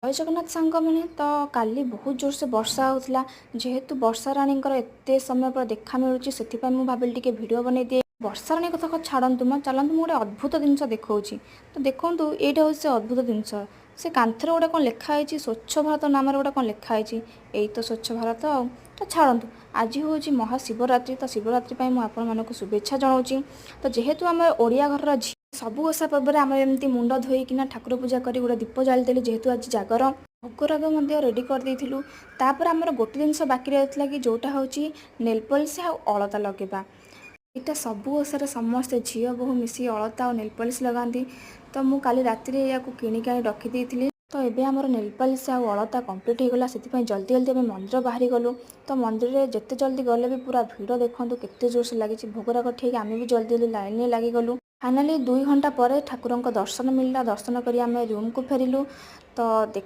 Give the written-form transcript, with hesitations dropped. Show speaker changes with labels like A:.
A: ଜୟ ଜଗନ୍ନାଥ ସାଙ୍ଗମାନେ। ତ କାଲି ବହୁତ ଜୋରସେ ବର୍ଷା ହେଉଥିଲା। ଯେହେତୁ ବର୍ଷା ରାଣୀଙ୍କର ଏତେ ସମୟ ପରେ ଦେଖା ମିଳୁଛି, ସେଥିପାଇଁ ମୁଁ ଭାବିଲି ଟିକେ ଭିଡ଼ିଓ ବନେଇଦିଏ। ବର୍ଷା ରାଣୀ କଥା ଛାଡ଼ନ୍ତୁ ମ, ଚାଲନ୍ତୁ ମୁଁ ଗୋଟେ ଅଦ୍ଭୁତ ଜିନିଷ ଦେଖାଉଛି। ତ ଦେଖନ୍ତୁ, ଏଇଟା ହେଉଛି ସେ ଅଦ୍ଭୁତ ଜିନିଷ। ସେ କାନ୍ଥରେ ଗୋଟେ କ'ଣ ଲେଖା ହେଇଛି, ସ୍ୱଚ୍ଛ ଭାରତ ନାମରେ ଗୋଟେ କ'ଣ ଲେଖା ହେଇଛି। ଏଇ ତ ସ୍ୱଚ୍ଛ ଭାରତ ଆଉ। ତ ଛାଡ଼ନ୍ତୁ, ଆଜି ହେଉଛି ମହାଶିବରାତ୍ରି। ତ ଶିବରାତ୍ରି ପାଇଁ ମୁଁ ଆପଣମାନଙ୍କୁ ଶୁଭେଚ୍ଛା ଜଣାଉଛି। ତ ଯେହେତୁ ଆମେ ଓଡ଼ିଆ ଘରର ଝିଅ, ସବୁ ଓଷା ପର୍ବରେ ଆମେ ଏମିତି ମୁଣ୍ଡ ଧୋଇକିନା ଠାକୁର ପୂଜା କରି ଗୋଟେ ଦୀପ ଜାଳିଦେଲି। ଯେହେତୁ ଆଜି ଜାଗର, ଭୋଗରାଗ ମଧ୍ୟ ରେଡ଼ି କରିଦେଇଥିଲୁ। ତାପରେ ଆମର ଗୋଟେ ଜିନିଷ ବାକି ରହିଥିଲା କି ଯେଉଁଟା ହେଉଛି ନେଲପଲିସ୍ ଆଉ ଅଳତା ଲଗେଇବା। ଏଇଟା ସବୁ ଓଷାରେ ସମସ୍ତେ ଝିଅ ବୋହୂ ମିଶି ଅଳତା ଆଉ ନେଲପଲିସ୍ ଲଗାନ୍ତି। ତ ମୁଁ କାଲି ରାତିରେ ଏହାକୁ କିଣିକି ଆଣି ରଖିଦେଇଥିଲି। ତ ଏବେ ଆମର ନେଲପଲିସ୍ ଆଉ ଅଳତା କମ୍ପ୍ଲିଟ୍ ହେଇଗଲା, ସେଥିପାଇଁ ଜଲ୍ଦି ଜଲ୍ଦି ଆମେ ମନ୍ଦିର ବାହାରି ଗଲୁ। ତ ମନ୍ଦିରରେ ଯେତେ ଜଲ୍ଦି ଗଲେ ବି ପୁରା ଭିଡ଼, ଦେଖନ୍ତୁ କେତେ ଜୋରସେ ଲାଗିଛି। ଭୋଗରାଗ ଠିକ୍ ଆମେ ବି ଜଲ୍ଦି ଜଲ୍ଦି ଲାଇନ୍ରେ ଲାଗିଗଲୁ। ଫାଇନାଲି 2 ଘଣ୍ଟା ପରେ ଠାକୁରଙ୍କ ଦର୍ଶନ ମିଳିଲା। ଦର୍ଶନ କରି ଆମେ ରୁମ୍କୁ ଫେରିଲୁ। ତ ଦେଖା